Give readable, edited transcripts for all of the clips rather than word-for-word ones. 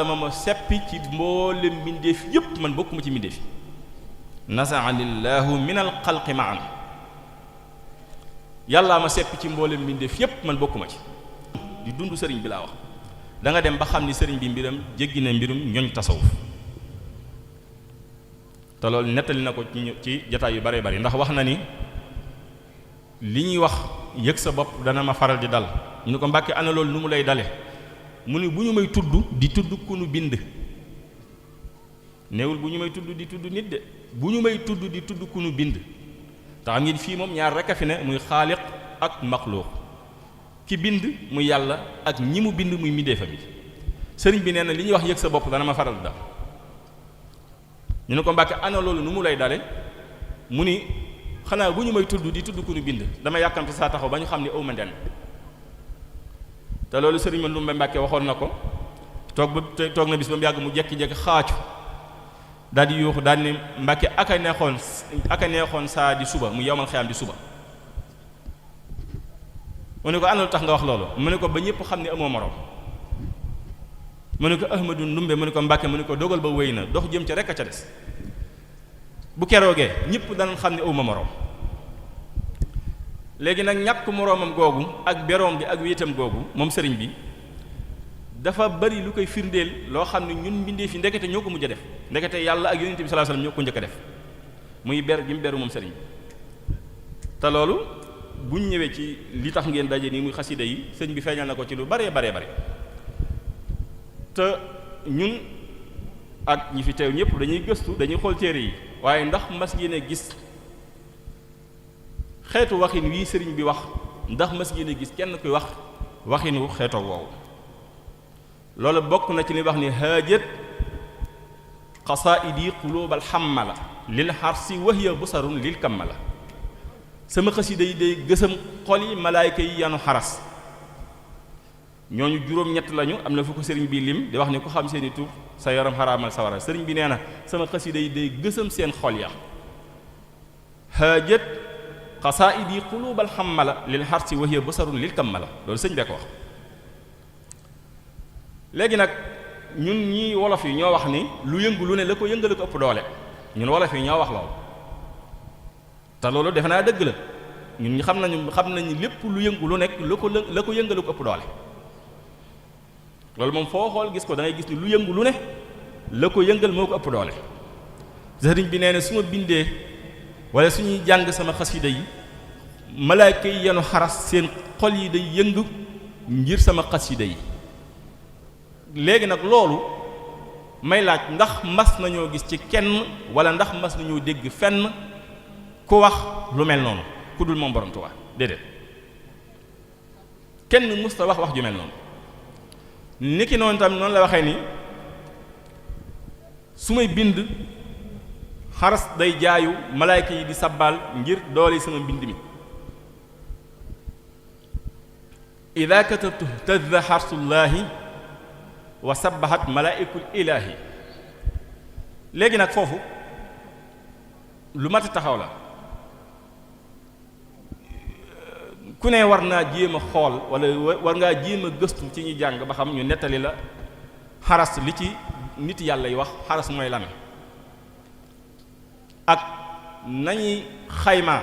ma seppi ci mboolem mbindeef yépp man bokkuma ci mbindeef nasaa lillahu min al xalqi maan yàllaa ma seppi ci mboolem mbindeef yépp man bokkuma ci di dund sëriñ bi laa wax da nga dem ba xam ni sëriñ bi mbiram jéggi na mbirum ñoñ tasawuf te loolu nettali na ko ci jataay yu bare bari ndax wax na ni li ñuy wax yëg sa bopp dana ma faral di dal ñu ne ko Mbàkke ana loolu nu mu lay dale mu ni bu ñu may tudd di tudd ku nu bind néewul bu ñu may tudd di tudd nit de bu ñu may tudd di tudd ku nu bind te xam ngeen fii moom ñaar rekk a fi ne muy xaaliq ak maxluuq ki bind muy yàlla ak ñi mu bind muy mbindeefa bi sëriñ bi nee na li ñuy wax yëg sa bopp dana ma faral dal ñu ne ko Mbàkke ana loolu nu mu lay dale mu ni xanaa bu ñu may tudd di tudd ku nu bind dama yàkkamte saa taxaw ba ñu xam ne aw ma ndenn te loolu sëriñ Mandumbe Mbàkke waxoon na ko toog na bis ba mu yàgg mu jekki-jekki xaacu daal di yuuxu daal ni Mbàkke aka neexoon saa di suba mu yowmal xiyam di suba mu ne ko ana lu tax nga wax loolu mu ne ko ba ñëpp xam ne amoo morom mu ne ko Ahmadu Ndumbe mu ne ko Mbàkke mu ne ko dogal ba wéy na dox jëm ca rekk a ca des bu keroogee ñëpp danañ xam ne awma morom léegi nag ñàkk moroomam googu ak beroom bi ak wéetam googu moom sëriñ bi dafa bari lu koy firndeel loo xam ne ñun mbindee fi ndekete ñoo ko mujj a def ndekete yàlla ak yonent bi sallallahu alayhi wasallam ñoo ko njëkk a def muy ber gi mu beru moom sëriñ bi te loolu buñ ñëwee ci li tax ngeen daje nii muy xasida yi sëriñ bi feeñal na ko ci lu bare bare bare te ñun ak ñi fi teew ñëpp dañuy gëstu dañuy xool téere yi waaye ndax mas ngeen a gis xeetu waxin wii sëriñ bi wax ndax mas ngeen a gis kenn kuy wax waxinu xeetoo woowu loolu bokk na ci li wax ni haajat qasaidi qulubal hammala lil harsi wa hiya busarun lil kammala sama xasida yi day gësam xol yi malaayka yi yanu xaras ñooñu juróom-ñett lañu am na fu ko sëriñ bi lim di wax ni ku xam seeni tur sa yaram xaraamal sawara sëriñ bi nee na sama xasida yi day gësam seen xol ya haajat qasaidi qulubal hammala lil harsi wa hiya busarun lil kammala loolu sëñ bee ko wax léegi nag ñun ñi wolof yi ñoo wax ni lu yëngu lu ne la ko yëngale ko ëpp doole ñun wolof yi ñoo wax loolu te loolu defe naa dëgg la ñun ñi xam nañu lépp lu yëngu lu nekk la ko yëngale ko ëpp doole loolu moom foo xool gis ko da ngay gis ni lu yëngu lu ne la ko yëngal moo ko ëpp doole sëriñ bi nee na su ma bindee wala suñuy jàng sama xasida yi malaaka yi yenu xaras seen xol yi day yëngu ngir sama xasida yi léegi nag loolu may laaj ndax mas nañoo gis ci kenn wala ndax mas nañoo dégg fenn ku wax lu mel noonu ku dul moom borom Tuubaa déedéet kenn musta wax ju mel noonu niki noonu tam noonu la waxee ni su may bind xaras day jaayu malaayka yi di sabbaal ngir doole sama mbind mi ida katabtu tadda xarsullaahi wa sabbahat malaaikul ilaahi léegi nag foofu lu mat taxaw la ku ne war naa jéem a xool wala war ngaa jéem a gëstu ci ñuy jàng ba xam ñu nettali la xaras li ci nit yàlla yi wax xaras mooy lan ak nañuy xaymaa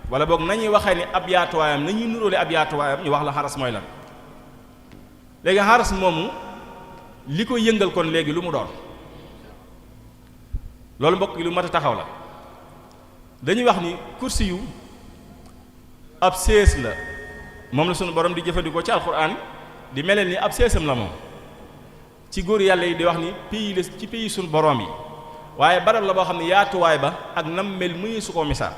wala boog nañuy waxee ni ab yaatuwaayam nañuy nuróole ab yaatuwaayam ñu wax la xaras mooy lan léegi xaras moomu li ko yëngal kon léegi lu mu doon loolu mbokk yi lu mat a taxaw la dañuy wax ni kursi yu ab sées la moom la sunu borom di jëfandikoo ci alxuraan di meleel ni ab séesam la moom ci góor yàlla yi di wax ni pays la ci pays sunu borom yi waaye barab la boo xam ne yaatuwaay ba ak nam mel muy su ko misaal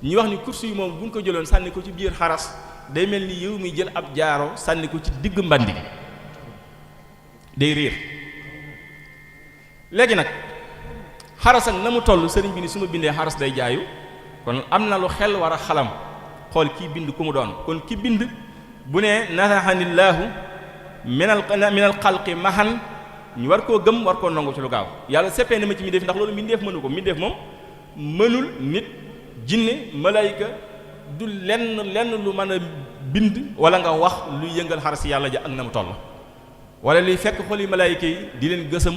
ñuy wax ni kursi yu moom bu ñu ko jëloon sànni ko ci biir xaras day mel ni yow muy jël ab jaaro sànni ko ci digg mbandi day réer léegi nag xaras ak na mu toll sëriñ bi ni su ma bindee xaras day jaayu kon am na lu xel war a xalam xool kii bind ku mu doon kon ki bind bu ne nasaxanillaahu minal xalqi mahan ñu war koo gëm war koo nangu ci lu gaaw yàlla seppee na ma ci mbindeef ndax loolu mbindeef mënu ko mbindeef moom mënul nit jinne malaayika du lenn lu mën a bind wala nga wax luy yëngal xaras yàlla ja ak na mu toll wala luy fekk xol yi malaayika yi di leen gësam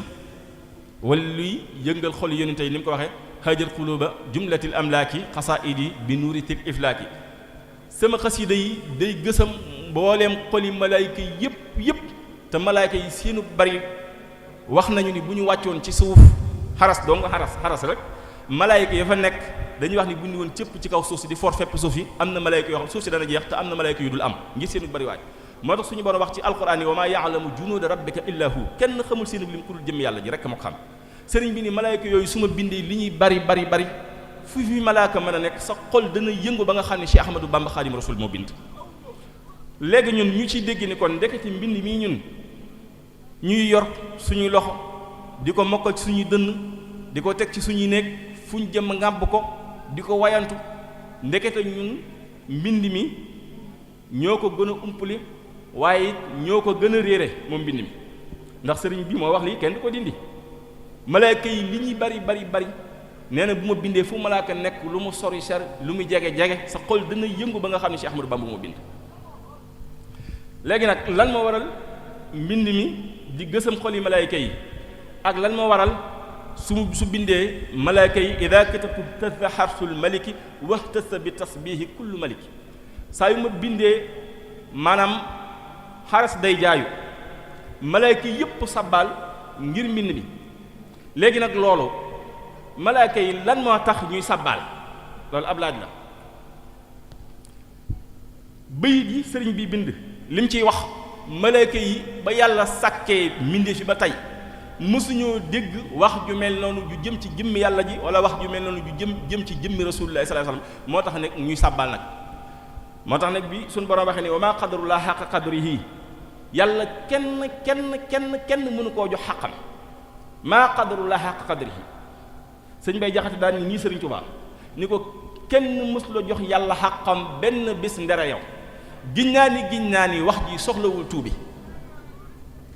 wala luy yëngal xol yi yonente yi ni mu ko waxee haajal quluba jumlatil amlaaki xasaidi bi nuuritil iflaaki sama xasida yi day gësam mbooleem xol yi malaayika yi yépp te malaayika yi seenu bari wax nañu ni bu ñu wàccoon ci suuf xaras doo nga xaras rek malaayika ya fa nekk dañuy wax ni bu ñu woon cëpp ci kaw suuf si di for fepp suuf yi am na malaayika yoo xam suuf si dana jeex te am na malaayika yu dul am ngir seenu bari waaj moo tax suñu borom wax ci alquran yi wa maa ya'lamu junuuda rabbika illa hu kenn xamul seenu lim ku dul jëm yàlla ji rek moo xam sëriñ bi ni malaayika yooyu su ma bindee li ñuy bari fu fi malaaka mën a nekk sa xol dana yëngu ba nga xam ne Cheikh Ahmadou Bamba Xaadimu Rasuul moo bind léegi ñun ñu ciy dégg ni kon ndeketi mbind mii ñun ñuy yor suñuy loxo di ko mokkal ci suñuy dënn di ko teg ci suñuy néeg fu ñu jëm ngàbb ko di ko wayantu ndekete ñun mbind mi ñoo ko gën a umpali waaye ñoo ko gën a réere moom mbind mi ndax sëriñ bi moo wax lii kenn du ko dindi malaaka yi li ñuy bari nee na bu ma bindee fu malaaka nekk lu mu sori ser lu mu jege sa xol dana yëngu ba nga xam ne Cheikh Ahmadou Bamba moo bind léegi nag lan moo waral mbind mi di gësam xol yi malaayka yi ak lan moo waral su bindee malaayka yi ida katabtu tasa xarsul maliki waxtasa bi tasbihi kullu maliki saa yu ma bindee maanaam xaras day jaayu malaayka yépp sabbaal ngir mbind mi léegi nag loolu malaayka yi lan moo tax ñuy sabbaal loolu ab laaj la bayit yi sëriñ bi bind lim ciy wax malaayka yi ba yàlla sàkkee mbindee fi ba tey mësuñoo dégg wax ju mel noonu ju jëm ci jëmmi yàlla ji wala wax ju mel noonu ju jëm ci jëmmi rasulullah sallallahu alayhi wasallam moo tax nag ñuy sabbaal nag moo tax nag bi suñu borom waxee ne wa maa qadarullah haqqa qadrihi yàlla kenn mënu koo jox xaqam maa qadarullah haqqa qadrihi sëñ bay jaxate daal nii sëriñ Tuubaa ni ko kenn mës la jox yàlla xaqam benn bis ndere yow giñ naa ni wax ji soxlawul tuubi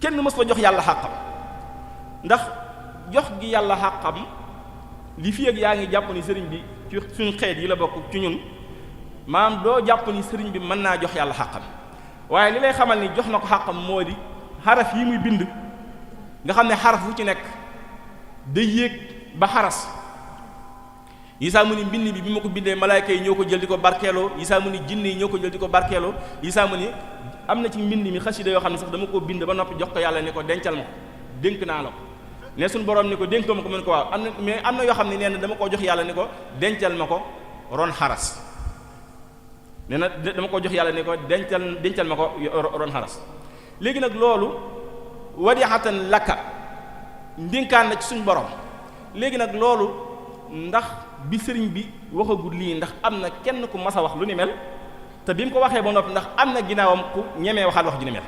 kenn mës la jox yàlla xaqam ndax jox gi yàlla xaqam li fi ak yaa ngi jàpp ni sëriñ bi ci suñu xeet yi la bokk ci ñun maam doo jàpp ni sëriñ bi mën naa jox yàlla xaqam waaye li lay xamal ni jox na ko xaqam moo di xaraf yi muy bind nga xam ne xaraf wu ci nekk day yéeg ba xaras yisaa mu ni mbind bi ma ko bindee malaayka yi ñoo ko jël di ko barkeeloo yisaa mu ni jinne yi ñoo ko jël di ko barkeeloo yisaa mu ni am na ci mbind mi xasida yoo xam ne sax dama koo bind ba noppi jox ko yàlla ne ko dencal ma ko dénk naa la ko ne suñu borom ni ko dénk ma ko mën ko waaw am na mais am na yoo xam ne nee na dama koo jox yàlla ne ko dencal ma ko ron xaras nee na dama koo jox yàlla ne ko dencal ma ko ron xaras léegi nag loolu wadixatan lakka ndénkaan na ci suñu borom léegi nag loolu ndax bi sëriñ bi waxagul lii ndax am na kenn ku mas a wax lu ni mel te bi mu ko waxee ba noppi ndax am na ginnaawam ku ñemee waxaat wax ju ni mel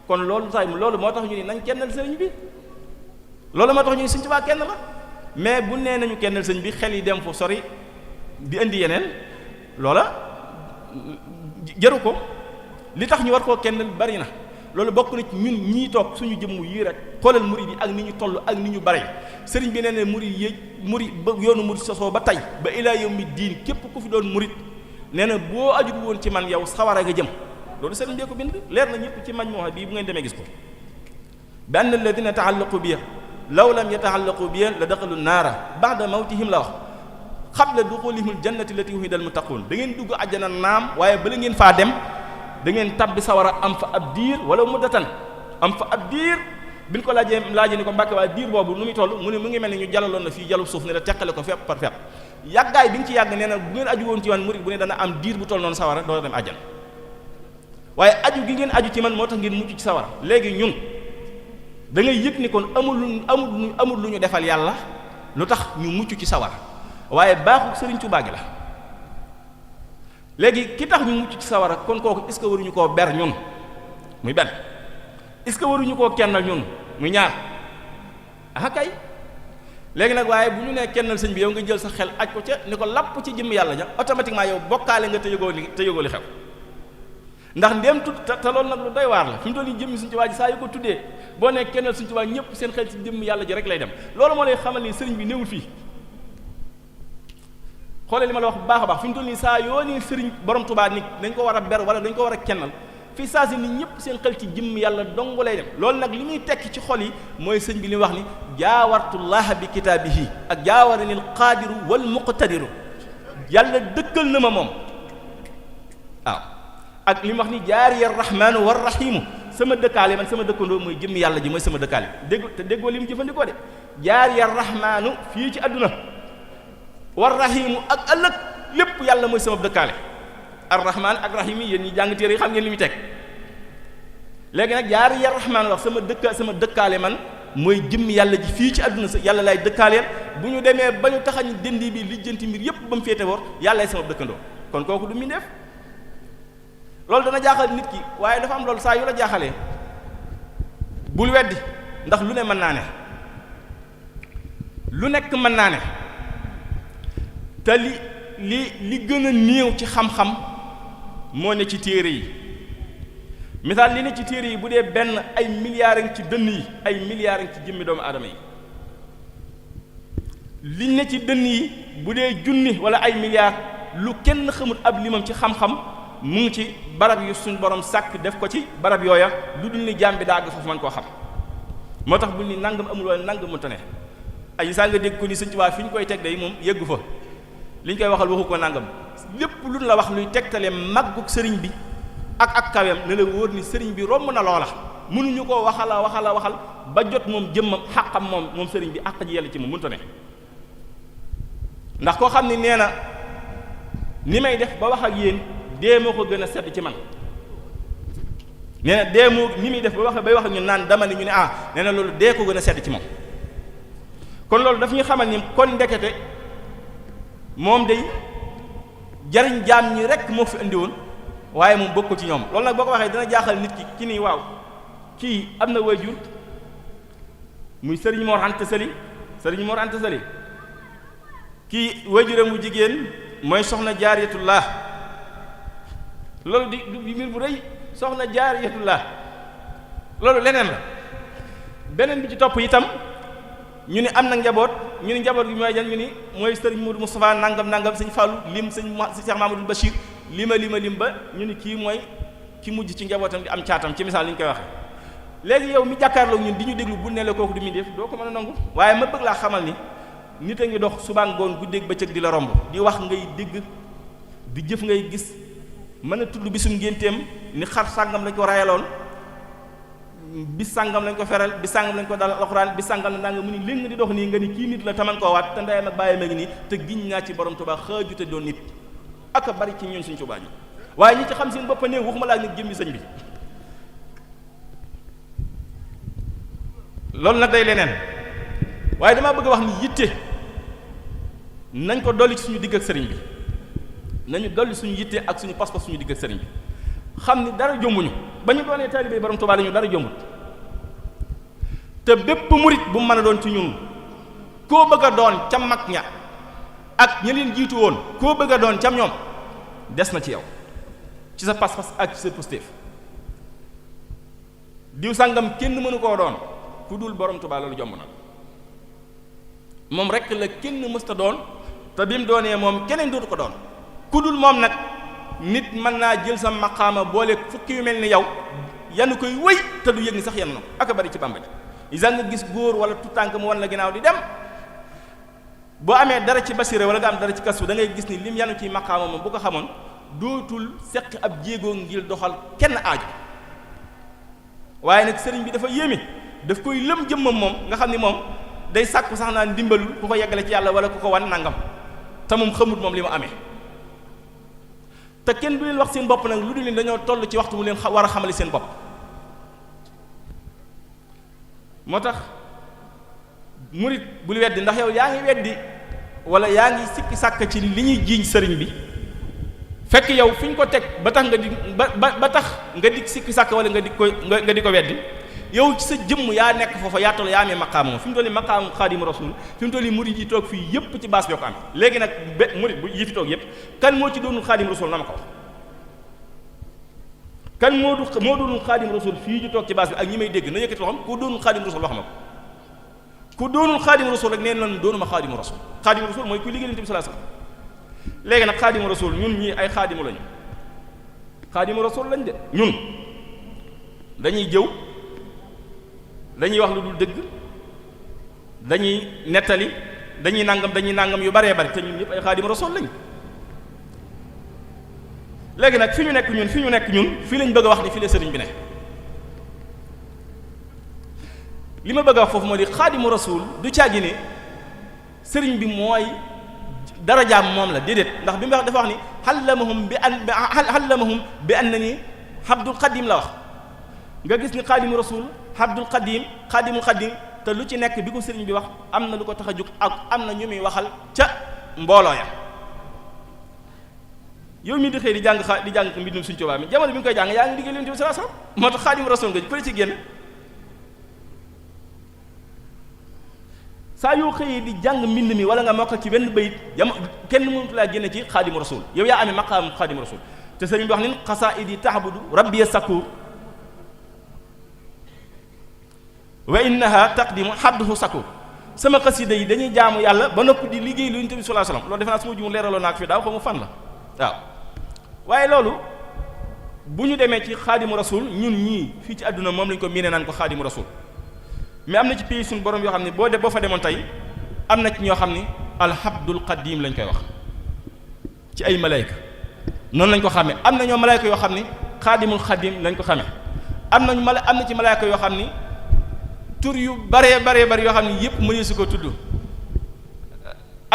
kon loolu say loolu moo tax ñu ni nañ kennal sëriñ bi loolu moo tax ñu ni Sëriñ Tuubaa kenn la mais bu nee nañu kennal sëriñ bi xel yi dem fu sori di indi yeneen loola jaru ko li tax ñu war koo kennal bari na loolu bokk na ci ñun ñii toog suñu jëmm yii rek xoolal murid yi ak ni ñu toll ak ni ñu bare sëriñ bi nee na murid ba yoonu murid sosoo ba tey ba ilaa yawmi diin képp ku fi doon murid nee na boo ajut woon ci man yow sawara nga jëm loolu sëriñ bee ko bind leer na ñëpp ci mañ moo bii bu ngeen demee gis ko bi anna alladina taallaqu bi law lam yataallaqu bi la daxalu naara ba'da mawtihim la wax qabla duxulihimul jannati lati wuhidal muttaqun da ngeen dugg àjjana naam waaye bala ngeen faa dem da ngeen tabbi sawara am fa ab diir wala muddatan am fa ab diir bi ñu ko laajee ni ko Mbàkke waaye diir boobu nu muy toll mu ne mu ngi mel ni ñu jàllaloon na fii jalu suuf ne la teqale ko fépp par fépp yàggaay bi nga ci yàgg nee na bu ngeen aju woon ci man murid bu ne dana am diir bu toll noonu sawara doo dem àjjana waaye aju gi ngeen aju ci man moo tax ngeen mucc ci sawara léegi ñun da ngay yëg ni kon amul lu ñu defal yàlla lu tax ñu mucc ci sawara waaye baaxu Sëriñ Tuubaa gi la léegi ki tax ñu mucc ci sawara kon kooku est-ce que waruñu koo ber ñun muy benn est-ce que waruñu koo kennal ñun muy ñaar ah kay léegi nag waaye bu ñu nee kennal sëñ bi yow nga jël sa xel aj ko ca ni ko lapp ci jëmm yàlla ja automatiquement yow bokkaale nga te yëgoo li xew ndax ndéem tudd te loolu nag lu doy waar la fi mu toll nii jëmmi Sëñ Tuubaa ji saa yu ko tuddee boo nee kennal Sëñ Tuubaa ñëpp seen xel ci jëmm yàlla ji rek lay dem loolu moo lay xamal ni sëriñ bi néewul fii xoolee li ma la wax bu baax a baax fi mu toll nii saa yoo nii sëriñ borom Tuubaa ni dañ ko war a ber wala dañ ko war a kennal fi saa si nit ñëpp seen xel ci jëmm yàlla dong lay dem. loolu nag li muy tekki ci xol yi mooy sëñ bi li wax ni jaawartullaha bi kitaabihi ak jaawaranil qaadiru wal muqtadiru yàlla dëkkal na ma moom waaw ak li mu wax ni jaariya rahmaanu war rahimu sama dëkkaale man sama dëkkandoo mooy jëmm yàlla ji mooy sama dëkkaale déggoo li mu jëfandikoo de jaariya rahmaanu fii ci àdduna war rahimu ak ëllëg lépp yàlla mooy sama dëkkaale ar-rahman ak rahim yi yéen ñi jàng téere yi xam ngeen li muy teg léegi nag jaariya rahmaan wax sama dëkkaale man mooy jëmm yàlla ji fii ci àdduna sa yàlla lay dëkkaaleel bu ñu demee ba ñu taxañ dëndi bi lijjanti mbir yépp ba mu féete woor yàlla sama dëkkandoo kon kooku du mi def loolu dana jaaxal nit ki waaye dafa am loolu saa yu la jaaxalee bul weddi ndax lu ne mën naa ne lu nekk mën naa ne te li gën a néew ci xam-xam moo ne ci téere yi misaal li ne ci téere yi bu dee benn ay milliards ci dënn yi ay milliards ci jëmmi doomu aadama yi li ne ci dënn yi bu dee junni wala ay milliards lu kenn xamut ab limam ci xam-xam mu ngi ci barab yu suñ borom sàkk def ko ci barab yooya lu dul ni jaam bi dagg foofu mën koo xam moo tax bul ni nangam amul wala nangam mënta ne ay saa nga dégg ko ni Sëñ Tuubaa fi ñu koy teg day moom yëggu fa li ñu koy waxal waxu ko nangam lépp lu la wax luy tegtale màggug sëriñ bi ak kaweem ne la wóor ni sëriñ bi romb na loola mënuñu koo waxal ba jot moom jëmmam xàqam moom sëriñ bi àq ji yàlla ci moom mënta ne ndax koo xam ne nee na ni may def ba wax ak yéen dee moo ko gën a sedd ci man nee na dee moo ni muy def bay wax ak ñun naan dama ni ñu ne nee na loolu dee ko gën a sedd ci moom kon loolu daf ñu xamal ni kon ndekete moom day jariñ jaam ñi rek moo fi indi woon waaye moom bokkul ci ñoom loolu nag boo ko waxee dina jaaxal nit ki ci nii waaw kii am na waajur muy sëriñ Mor Anta Sali kii waajuram bu jigéen mooy soxna Jaariyatullah loolu di mbir bu rëy soxna Jaariyatullah loolu leneen la beneen bi ci topp itam ñu ni am na njaboot ñu ni njaboot gi mooy jan ñu ni mooy sëriñ Modou Moustapha nangam sëñ Fallou lim sëñ Cheikh Mamadou Bachir lim ba ñu ni kii mooy ki mujj ci njabootam di am caatam ci misaal li ñu koy waxee léegi yow mi jàkkaarloog ñun di ñu déglu bu ne la kooku du muy def doo ko mën a nangu waaye ma bëgg laa xamal ni nit a ngi dox suba ngoon guddeeg bëccëg di la romb di wax ngay dégg di jëf ngay gis mën a tudd bisum ngénteem ni xar sàngam lañ ko rayaloon bis sàngam lañ ko feral bis sàngam lañ ko dal alxuraan bis sàngam la nga mu ni léegi nga di dox nii nga ni kii nit la taman koo waat te ndeyam ak bàyyi ma ngi nii te giñ naa ci borom Tuubaa xaajute doon nit ak a bari ci ñun suñ Tuubaa ji waaye ñi ci xam seen bopp ne waxuma laa nit jëmmi sëñ bi loolu nag day leneen waaye damaa bëgg a wax ni yitte nañ ko dolli ci suñu digg ak sëriñ bi nañu dolli suñu yitte ak suñu pas-pas suñu digg ak sëriñ bi xam ni dara jombuñu ba ñu doonee taalibe borom Tuubaa lañu dara jombut te bépp murit bu mu mën a doon ci ñun koo bëgg a doon ca mag ña ak ña leen jiitu woon koo bëgg a doon cam ñoom des na ci yow ci sa pas-pas ak ci sa postéef diw sàngam kenn mënu koo doon ku dul borom Tuubaa loolu jomb na moom rek la kenn mësta doon te bi mu doonee moom keneen dootu ko doon ku dul moom nag nit mën naa jël sa maqaama boole fukki yu mel ni yow yanu koy wëy te du yëg ni sax yenn na ko ak a bari ci Bàmba ji isa nga gis góor wala tutànk mu wan la ginnaaw di dem boo amee dara ci basira wala nga am dara ci kasu da ngay gis ni lim yanu ci maqaama moom bu ko xamoon dootul seq ab jéegoo ngir doxal kenn aaju waaye nag sëriñ bi dafa yéeme daf koy lëm jëmmam moom nga xam ni moom day sàkku sax naan dimbalul ku ko yeggale ci yàlla wala ku ko wan nangam te moom xamut moom li mu amee te kenn du leen wax seen bopp nag lu dul leen dañoo toll ci waxtu mu leen war a xamali seen bopp moo tax murit bul weddi ndax yow yaa ngi weddi wala yaa ngi sikki sàkk ci li ñuy jiiñ sëriñ bi fekk yow fi ñu ko teg ba tax nga di ba tax nga di sikki sàkk wala nga di ko weddi yow ci sa jëmm yaa nekk foofa yaa toll yaa amee maqaam moom fi mu toll nii maqaam xaadimu rasul fi mu toll nii murid yi toog fii yépp ci baas bi ko amee léegi nag murid bu yi fi toog yépp kan moo ci doonul xaadimu rasul na ma ko wax kan moo doonul xaadimu rasul fii ñu toog ci baas bi ak ñi may dégg na yëkkati loo xam ku doonul xaadimu rasul wax ma ko ku doonul xaadimu rasul rek neen noonu doonuma xaadimu rasul mooy kuy liggéey Yonent bi sallallahu alayhi wasallam léegi nag xaadimu rasul ñun ñii ay xaadimu lañu xaadimu rasul lañ de ñun dañuy jëw dañuy wax lu dul dëgg dañuy nettali dañuy nangam yu baree bari te ñun ñëpp ay xaadimu rasul lañ. léegi nag fi ñu nekk ñun fii lañ bëgg a wax ni fii la sëriñ bi ne li ma bëgg a wax foofu moo di xaadimu rasul du caagi ne sëriñ bi mooy darajaam moom la déedéet ndax bi mu wax dafa wax ni xallamahum bi an na ni abdul xadim la wax nga gis ni xaadimu rasul abdul xadimul xadim te lu ci nekk bi ko sëriñ bi wax am na lu ko tax a jóg ak am na ñu muy waxal ca mbooloo ya yow mii di xëy di jàng mbindum Sëriñ Tuubaa mi jamono bi nga koy jàng yaa ngi liggéey Yonent bi sallallahu alayhi wasallam moo tax xaadimu rasul nga ku la ci génn saa yoo xëyee di jàng mbind mi wala nga mokkal ci benn bayit kenn mënatu laa génne ci xaadimu rasul yow yaa amee maqaam xaadimu rasul te sëriñ bi wax ni xasaa'idi tahbudu rabbiya sakuur wa innaha taqdimu hadduhu sakuur sama xasida yi dañuy jaamu yàlla ba noppi di liggéey lu Yonent bi sallallahu alayhi wasallam loolu defe naa su ma juum leeraloo naa ko fi daaw xaw ma fan la waaw waaye loolu bu ñu demee ci xaadimu rasul ñun ñii fii ci àdduna moom lañ ko miine naan ko xaadimu rasul mais am na ci pays suñu borom yoo xam ne boo fa demoon tey am na ci ñoo xam ni alhabdul qadim lañ koy wax ci ay malayka noonu lañ ko xamee am na ñoo malayka yoo xam ni xaadimul xadim lañ ko xamee am na ci malayka yoo xam ni tur yu baree yoo xam ni yépp mënee su ko tudd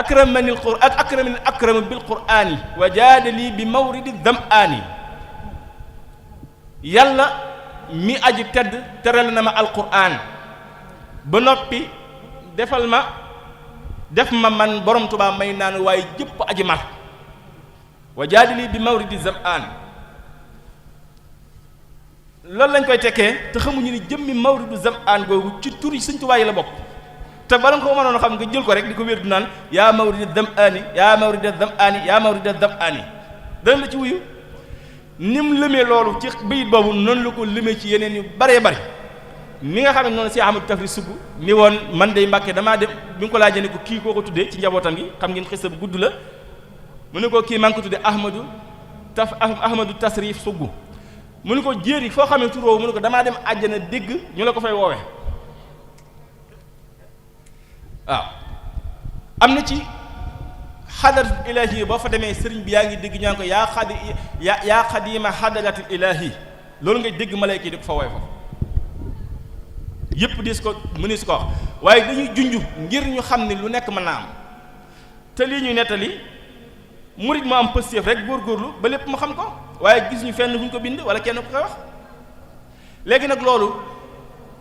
akramani bil qur'ani wa jaadali bi mawridi dham'ani yàlla mi aji tedd teral na ma alqur'an ba noppi def ma man borom Tuubaa may naan waaye jëpp aji mar wa jaadali bi mawridi dham'ani loolu lañ koy tekkee te xamuñu ni jëmmi mawridu dham'ani googu ci tur yi Sëriñ Tuubaa yi la bokk te bala nga ko mënoon a xam nga jël ko rek di ko wér du naan yaa mawrida dham'ani yaa mawrida dham'ani yaa mawrida dham'ani dana la ci wuyu ni mu lëmee loolu ci bayit boobu noonu la ko lëmee ci yeneen yu baree bari ni nga xam ne noonu si Ahmadu Tafri Sugg ni woon man day Mbàkke damaa dem bi nga ko laajee ne ko kii koo ko tuddee ci njabootam gi xam ngeen xisa bu gudd la mu ne ko kii maa ngi ko tuddee Ahmadu Tasrif Sugg mu ne ko jéeri foo xamee tur woowu mu ne ko damaa dem àjjana dégg ñu la ko fay woowe waaw am na ci xadaratul ilaahi boo fa demee sëriñ bi yaa ngi dégg ñaa ngi ko yaa xadima xadaratul ilaahi loolu ngay dégg malayka yi di ko fa woy foofu yépp dis ko mëni su ko wax waaye dañuy junj ngir ñu xam ne lu nekk mën naa am te lii ñuy nettali murid mu am pëstéef rek góorgóorlu ba lépp mu xam ko waaye gis ñu fenn fu ñu ko bind wala kenn ku koy wax léegi nag loolu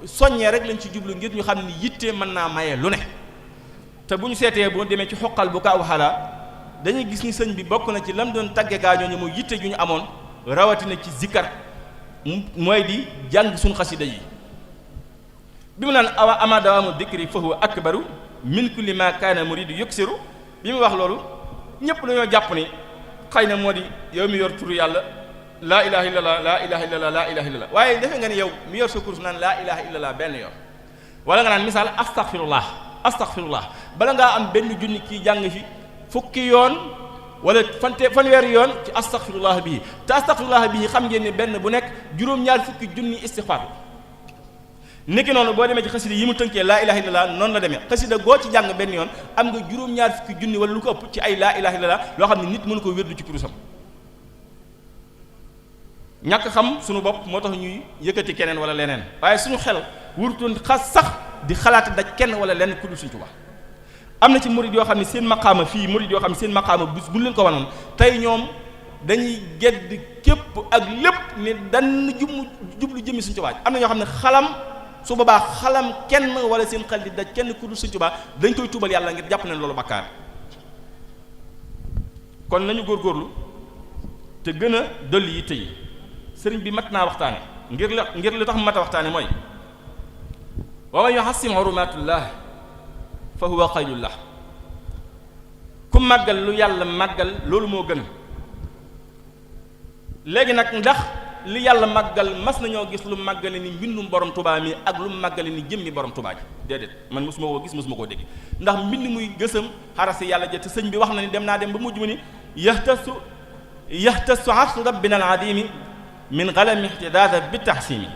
soññee rek lañ ci jublu ngir ñu xam ne yitte mën naa maye lu ne te bu ñu seetee boo demee ci xoqal bu kaaw xalaa dañuy gis ni sëñ bi bokk na ci lam doon tagge gaañooñu mooy yitte ju ñu amoon rawatina ci zikkar mooy di jàng suñu xasida yi bi mu naan awa ama dawaamu dikri fa huwa akbaru min kulli ma kaana muridu yuksiru bi mu wax loolu ñépp dañoo jàpp ni xëy na moo di yow mi yor turu yàlla laa ilaha illallah laa ilaha illallah laa ilaha illallah waaye defe nga ni yow mi yor sa course naan laa ilaha illallah benn yoon wala nga naan misaal astaghfirullah bala ngaa am benn junni kii jàng fi fukki yoon wala fanweeri yoon ci astaghfirullah bii te astaghfirullah bii xam ngeen ni benn bu nekk juróom-ñaar fukki junni istighfar niki noonu boo demee ci xasida yi mu tënkee laa ilaha illallah noonu la demee xasida goo ci jàng benn yoon am nga juróom-ñaar fukki junni wala lu ko ëpp ci ay laa ilaha illallah loo xam ne nit mënu ko wérdu ci kurusam ñàkk xam suñu bopp moo tax ñuy yëkkati keneen wala leneen waaye suñu xel wurutoon sax di xalaat daj kenn wala lenn ku dul Sëriñ Tuubaa am na ci murid yoo xam ne seen maqaama fii murid yoo xam ne seen maqaama bis bu leen ko wanoon tey ñoom dañuy gedd képp ak lépp ne dann jublu jëmmi Sëriñ Tuubaa am na ñoo xam ne xalam su boobaa xalam kenn wala seen xel di daj kenn ku dul Sëriñ Tuubaa dañ koy tuubal yàlla ngir jàpp ne loolu bakkaar kon nañu góorgóorlu te gën a dolli yitte yi sëriñ bi mat naa waxtaane ngir li tax mu mat a waxtaane mooy wa man yuhassim hurumatullah fa huwa xayrullah ku màggal lu yàlla màggal loolu moo gën léegi nag ndax li yàlla màggal mas nañoo gis lu màggale ni mbindum borom Tuubaa mi ak lu màggale ni jëmmi borom Tuubaa ji déedéet man mosuma koo gis mosuma koo dégg ndax mbind muy gësam xarasi yàlla ja te sëñ bi wax na ni dem naa dem ba mujj mu ni yaxtasu arsu rabbina al adimi min galami ihtidaada bi tahsimi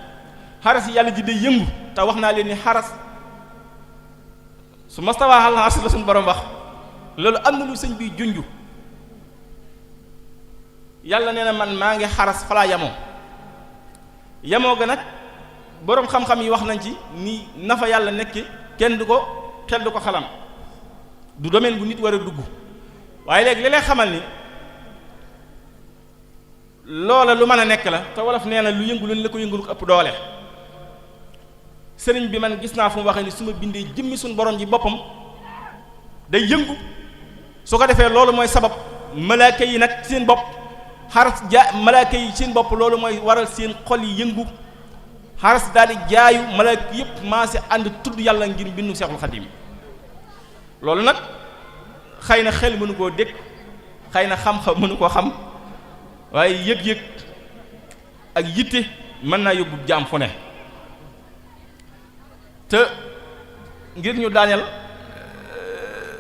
xaras yàlla ji day yëngu te wax naa leen ni xaras su mastawaa al arsh la suñu borom wax loolu am na lu sëñ bi junju yàlla nee na man maa ngi xaras falaa yamoo ga nag boroom xam-xam yi wax nañ ci ni nafa yàlla nekk kenn du ko xel du ko xalam du domaine bu nit war a dugg waaye léegi li lay xamal ni loola lu mën a nekk la te wolof nee na lu yëngu lu la ko yëngu lu ëpp doole sëriñ bi man gis naa fu mu waxee ni su ma bindee jëmmi suñu borom ji boppam day yëngu su ko defee loolu mooy sabab malaaka yi nag seen bopp xaras malaaka yi seen bopp loolu mooy waral seen xol yi yëngu xaras daal di jaayu malaaka yëpp maase ànd tudd yàlla ngir bindu Seexul Xadiim loolu nag xëy na xel mënu koo dégg xëy na xam-xam mënu koo xam waaye yëg-yëg ak yitte mën naa yóbbu jaam fu ne te ngir ñu daaneel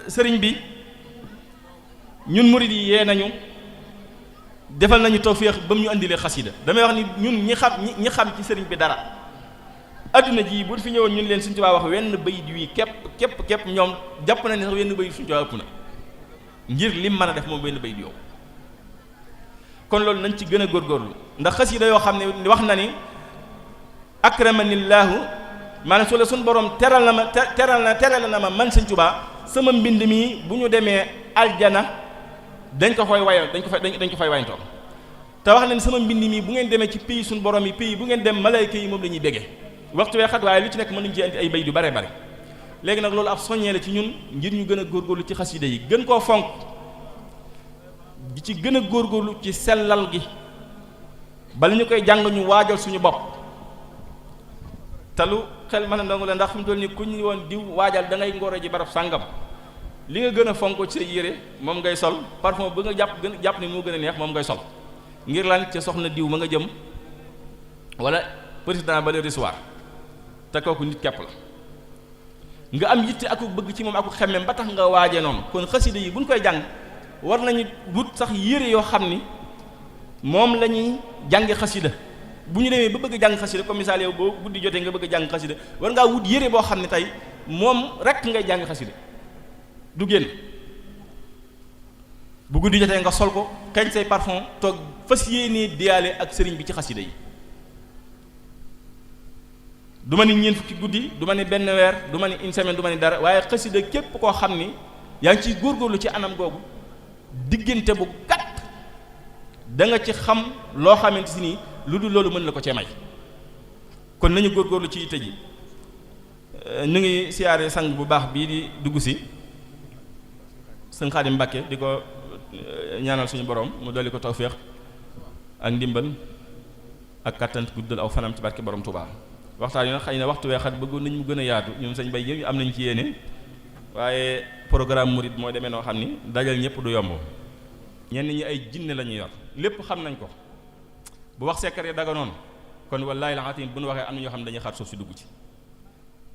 sëriñ bi ñun murid yi yee nañu defal nañu tawféex ba mu ñu andilee xasida damay wax ni ñun ñi xam ci sëriñ bi dara adduna ji bu fi ñëwoon ñun leen Sëriñ Tuubaa wax wenn bayit wi képp ñoom jàpp na ne sax wenn bayit Sëriñ Tuubaa ëpp na ngir lim mën a def moom wenn bayit yow kon loolu nañ ci gën a góorgóorlu ndax xasida yoo xam ne wax na ni akramanillaahu maanaam su la suñ borom teral na ma man Sëriñ Tuubaa sama mbind mi bu ñu demee aljana dañ ko fay wayo dañ ko fay wayantoo te wax na ni sama mbind mi bu ngeen demee ci pays suñu borom yi pays bu ngeen dem malayka yi moom la ñuy béggee waxtu wee xat waaye lu ci nekk mën nañu ci andi ay bay yu bare bare léegi nag loolu ab soññee la ci ñun ngir ñu gën a góorgóorlu ci xasida yi gën koo fonk di ci gën a góorgóorlu ci sellal gi bala ñu koy jàng ñu waajal suñu bopp te lu xel mën a ndongu la ndax fi mu toll nii ku ñu woon diw waajal da ngay ngoro ji barab sàngam li nga gën a fonk ci sa yére moom ngay sol parfum ba nga jàpp ni moo gën a neex moom ngay sol ngir lan ca soxna diw ma nga jëm wala président ba le recevoir te kooku nit kepp la nga am yitte aku bëgg ci moom aku xemmem ba tax nga waaje noonu kon xasida yi buñ koy jàng war nañu wut sax yére yoo xam ni moom la ñuy jàngi xasida bu ñu demee ba bëgg jàng xasida comme misaal yow boo guddi jotee nga bëgg jàng xasida war ngaa wut yére boo xam ne tey moom rek ngay jàng xasida du génn bu guddi jotee nga sol ko kañ say parfum toog fas yéenee diyaale ak sëriñ bi ci xasida yi du ma ni ñeent fukki guddi du ma ni benn weer du ma ni une semaine du ma ni dara waaye xasida képp koo xam ni yaa ngi ciy góorgóorlu ci anam googu diggante bu gàtt da nga ci xam loo xamante si nii lu dul loolu mën la ko cee may kon nañu góorgóorlu ci yitte ji ñu ngi siyaare sang bu baax bii di dugg si sëñ Xaadim Mbàkke di ko ñaanal suñu borom mu dolli ko tawféex ak ndimbal ak kattan guddal aw fanam ci barke borom Touba waxtaan yi nag xëy na waxtu weexat bëggoon nañ mu gën a yaatu ñun sëñ bay yëpp am nañ ci yéene waaye programme murid moo demee noo xam ni dajal ñëpp du yomb ñenn ñi ay jinne la ñuy yor lépp xam nañ ko bu wax secret daga noonu kon wallaahi la bu nu waxee am na ñoo xam ne dañuy xaar suuf si dugg ci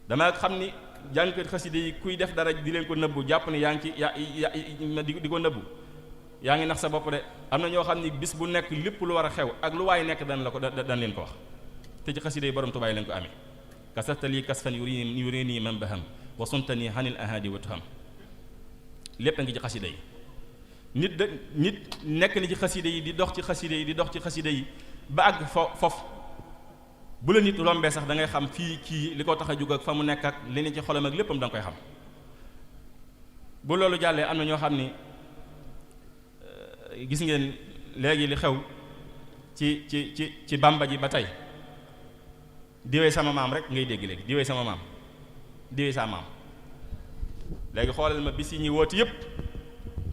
dama xam ni jàngkat xaside yi kuy def dara di leen ko nëbbu jàpp ni yaa ngi ci di ko nëbbu yaa ngi nax sa bopp de am na ñoo xam ni bis bu nekk lépp lu war a xew ak lu waay nekk dan leen ko wax te ci xaside yi borom tubaay leen ko amee kasartali kasfan yurini man baham wa suntani hanil ahadi wa tuham lépp a ngi ci xaside yi nit nekk ni ci xaside yi di dox ci xaside yi ba àgg foofu bu la nit rombee sax da ngay xam fii kii li ko tax a jóg ak fa mu nekk ak li ne ci xolam ak léppam da nga koy xam bu loolu jàllee am na ñoo xam ni gis ngeen léegi li xew ci bamba ji ba tey diwee sama maam rek ngay dégg léegi diwee sama maam diwee sa maam léegi xoolal ma bis yi ñuy woote yépp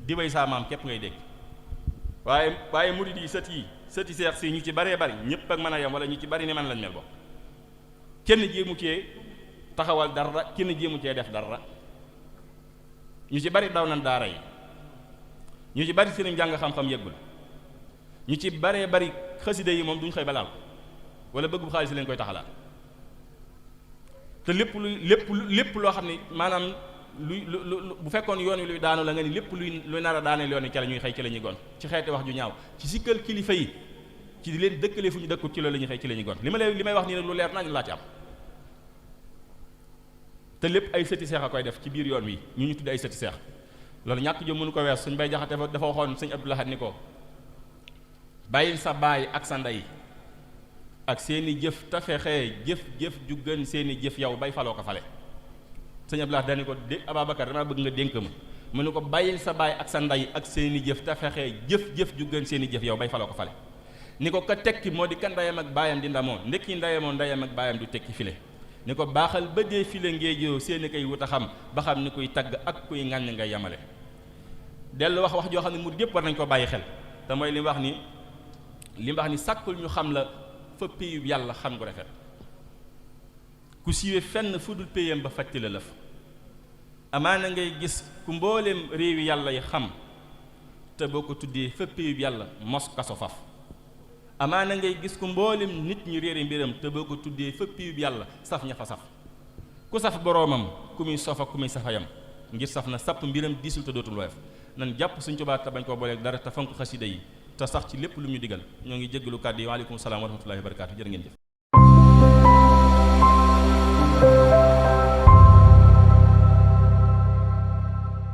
diwee sa maam képp ngay dégg waaye murid yi sëti seex si ñu ci baree bari ñëpp ak mën a yem wala ñu ci bari ni man lañ mel bokk kenn jéemu cee taxawal dara kenn jéemu cee def dara ñu ci bari daw nañ daara yi ñu ci bari seen jàng xam-xam yëggul ñu ci baree bari xasida yi moom duñ xëy balaal wala bëgg bu xaalis leen koy taxalaat te lépp loo xam ne maanaam lu bu fekkoon yoon wi luy daanu la nga ni lépp luy nar a daaneel yoon wi ca la ñuy xëy ci la ñuy gon ci xeeti wax ju ñaaw ci sikkal kilifa yi ci di leen dëkkale fu ñu dëkkut ci loolu la ñuy xëy ci la ñuy gont li may wax nii nag lu leer nañ laa ci am te lépp ay sëti seex a koy def ci biir yoon wi ñu tudde ay sëti seex loolu ñàkk jom mënu ko wees suñ bay jaxate dafa waxoon sëñ Abdou Lahad ni ko bàyyil sa baay ak sa ndey ak seeni jëf te fexee jëf ju gën seeni jëf yow bay faloo ko fale sëñ Abdou Lahad dani ko Ababacar damaa bëgg nga dénk ma mu ne ko bàyyil sa baay ak sa ndey ak seeni jëf te fexee jëf ju gën seeni jëf yow bay faloo ko fale ni ko ka tekki moo di ka ndeyam ak baayam di ndamoo ndekki ndeyamoo ndeyam ak baayam du tekki file ni ko baaxal ba dee file ngéejoo seeni koy wut a xam ba xam ni kuy tagg ak kuy ŋàññ ngay yamale dellu wax joo xam ne murid yépp war nañ ko bàyyi xel te mooy li mu wax ni sàkkul ñu xam la fa péyub yàlla xam ngu rafet ku siiwee fenn fu dul péyam ba fàtti la lëf amaana ngay gis ku mbooleem réewi yàlla yi xam te boo ko tuddee fa péyub yàlla mos kaso faf amaana ngay gis ku mboolem nit ñu réere mbiram te boo ko tuddee fa péyub yàlla saf ña fa saf ku saf boroomam ku muy sofa ku muy safayam ngir saf na sàpp mbiram diisul te dootul woyof nan jàpp Sëñ Tuubaa te bañ koo booleeg dara te fonk xasida yi te sax ci lépp lu ñu digal ñoo ngi jéggalu kàddu yi waaleykum salaam wa rahmatullahi wa barakaatu jërë ngeen jëf